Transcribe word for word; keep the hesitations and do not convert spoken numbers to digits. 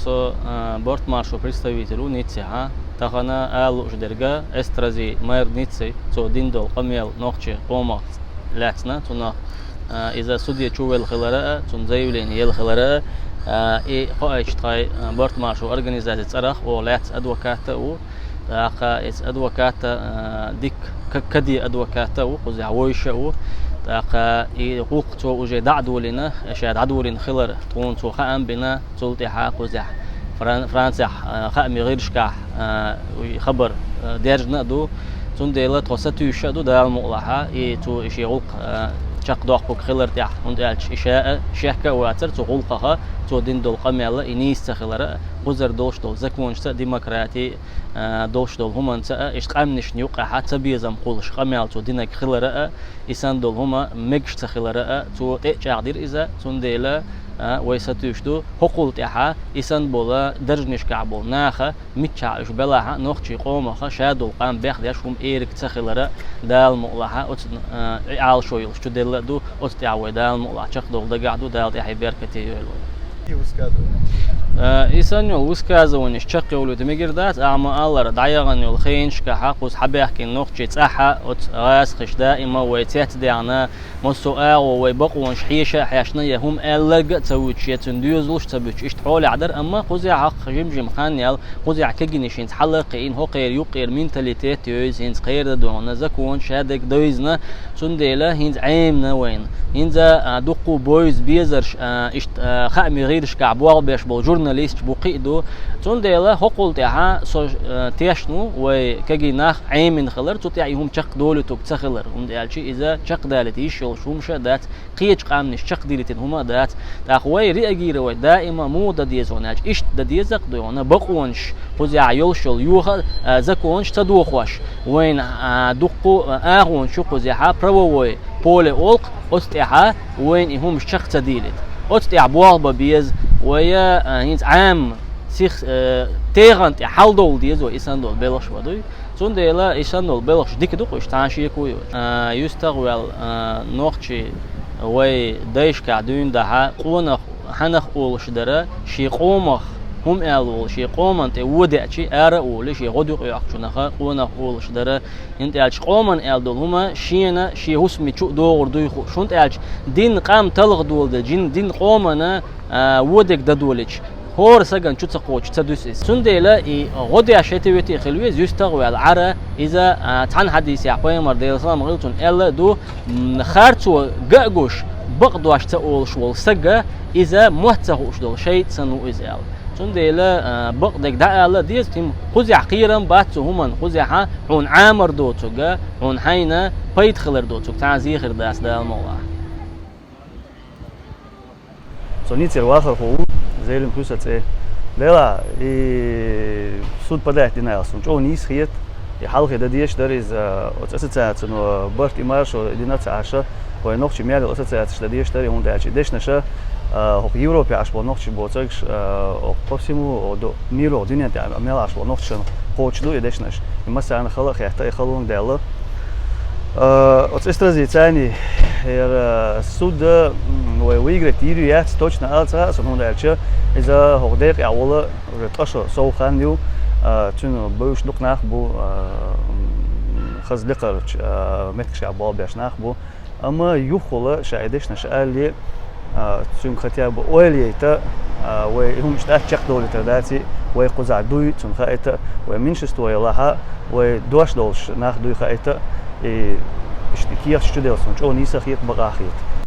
Со, а, Бортмаршо представитель ву Ниццехьа. Тахана ала лууш дерг Эстрази мэр Ницци, цо дина долу къамел нохчийн къомах лаьцна, цунах, а, иза суде чу велла хилара а, цунна заявление елла хилара а, а, и хоуьйтуш тхайн, а, Бортмаршо организацин цӀарах оха лаьцна адвокат а ву. ТӀаккха иза адвокат а, а, дика к-, каде адвокат а ву, кхузахь вовзаш а ву. ТӀаккха и гӀуллакх цо уже дӀа а долийна, ша дӀадолийна хилар тхуна цо хаам бина, цул тӀаьхьа кхузахь Фран-, Францехь, а, хаамийн гӀирсашкахь, а, уьш хабар, а, даьржина а ду. Цундела тхо сатуьйсуш а ду Дала мукъалахь, и цо и шен гӀуллакх, а, чекхдоккхург хилар тӀехь, хӀунда аьлча и ша а шек а вацара цу гӀуллакхах, цо дина долу къамел а, и нийса ца хилар а, кхузара долуш долу законашца а, демократи, а, долуш долу хӀуманца а, иштта къаьмнашна юккъехь а цабезам кхуллуш къамел цо динарг хилар а, и санна долу хӀума мегаш ца хилар а, цо тӀе а чӀагӀдира иза, цундела, а, вай сатуьйсуш ду, хӀокхул тӀаьхьа и санна болу даржанашкахь болу наха, миччахь уьш белахь а, нохчийн къомах ша долу къам бехдеш хӀума эриг ца хилар а, Дала мукъалахь, оцу, а, и Ӏалашо йолуш чуделла а ду, оцу тӀехь вай Дала мукъалахь чекхдовла дагахь ду, Дала тӀаьхье беркате йойла вай. И высказывание. Э, и санна йолу высказываниеш чекхйовлуьйту мегар дац, ахьа ма-аллара, дӀаяхана йолу хенашкахьа кхуза хьабаьхкина нохчий цӀахь а, оцу гӀазкхаша даима вай цецдаьхна, массо а агӀо вай бакъонаш хьеша а хьаьшна, я хӀума аьлларг а ца вуьтуш, я цуьнан доьзалш а ца буьтуш, иштта хьолехь дара, амма кхузахь хӀокху жим-жима хан яьлла, кхузахь кегийнаш хӀинца хьала а кхиийна, хӀокхеран юккъера менталитет а йовза, хӀинца кхерар а дуьйна, законаш шадерг а девзина, цундела хӀинца Ӏемина вайна. ХӀинца, а, дуккха а бовза безарш, а, иштта, а, хаамийн гӀирсашкахь болх беш болу журналисташ бу, кхин а ду. Цундела хӀокхул тӀаьхьа со, а, тешна ву вай кегий нах Ӏемина хилар, цу тӀехь и хӀума чекхдолуьйтург ца хилар, хӀунда аьлча иза чекхдалийта йиш йолуш хӀумаш а дац, кхечу къаьмнаш чекхдилийтина хӀума а дац. ТӀаккха вай реагировать даима муха дан деза аьлча, иштта дан деза-кх дуй хьуна, бакъонаш кхузахь йолуш йолу юха а, законаш ца дохош, вайна, а, дуккха а, агӀонаш ю кхузахь, правовой поле олу-кх, оцу тӀехь вайна и хӀумаш чекх ца дийлийта. Оцу тӀехь болх бан беза, вай, а, хӀинца Ӏама сих-, а, тегӀан тӀе хьаладовла деза вай и санна долу белхаш, ма дуй. Цундела и санна долу белхаш дика ду-кх уьш, цхьана шеко йоцуш. А, юьстах а ваьлла, а, нохчий вай дайшкахь дуьйна дахьа, къонах хьанах олуш дара, шен къомах хӀума аьлла волу, шен къоман тӀе вон деачи, ара а волий, шен гӀодаюкъ йоккхучунах къонах олуш дара. ХӀунда аьлча къоман аьлла долу хӀума шена, шен хӀусаме чу а догӀур дуй хууш. ХӀунда аьлча дин къам талха доладелча, дин, дин къомана, а, вон дерг дан долийча, хӀора сагана чу ца кхочуш ца дуьсу иза. Цундела и гӀо деш хӀета-вета а хила веза, юьстах а ваьлла, Ӏара иза, а, цхьана хьадисехь пайхамар, Делан салам хилла цунна, аьлла а ду, м, харцо ган а гуш, бакъдош ца олуш волу саг, иза мотт ца хууш долу шайтӀа санна ву иза аьлла. Цундела, а, бакъдерг дӀаала а деза, тим, кхузахь кхерам бац цу хӀуманна, кхузахь хьуна Ӏамар доцург, хьуна хьайна пайда хилар доцург цхьа а зе хир дац, Дала мукъалахь. Со Ниццера вахархо ву, Зелимха Хьуьсайн цӀе. Делахь, и суд подать дина аьлла, суна чӀогӀа нийса хета, и хьалхе дан дезаш дара иза, оцу ассоциацино барт и маршо дина ца Ӏаш, вайн нохчийн мел йолу ассоциацеш дан дезаш дара, хӀунда аьлча и дешнаш, а, хӀокху Европехь Ӏаш болу нохчий боцург, а, хӀокху по всему, о, до-, миру, дуьнен тӀехь мел Ӏаш болу нохчашна кхочуш ду и дешнаш. И массарна хала а хетта, и халонга даьлла. А, оцу Эстрази цӀенна, хӀара суд, м, вай выиграть йийр ю, яц, точно ала ца хаьа суна, хӀунда аьлча иза хӀокху декъехь волу уже ткъа шо сов хан ю, а, цуьнан бевзаш дукха нах бу, а, м, хаза декхарчу, а, меттигашкахь болх беш нах бу. Амма юххехула ша и дешнаш алале, а, цуьнга хотя бы ойла яйта, а, вай и хӀуманаш тӀаккха чекхдовлуьйтур дац, вай кхузахь дуй цунна хаийта, вай меньшинство ялахь, вай дош долуш нах дуй хаийта, и иштта и кехаташ чуделла суна чӀогӀа нийса хета, бакъахьа хета.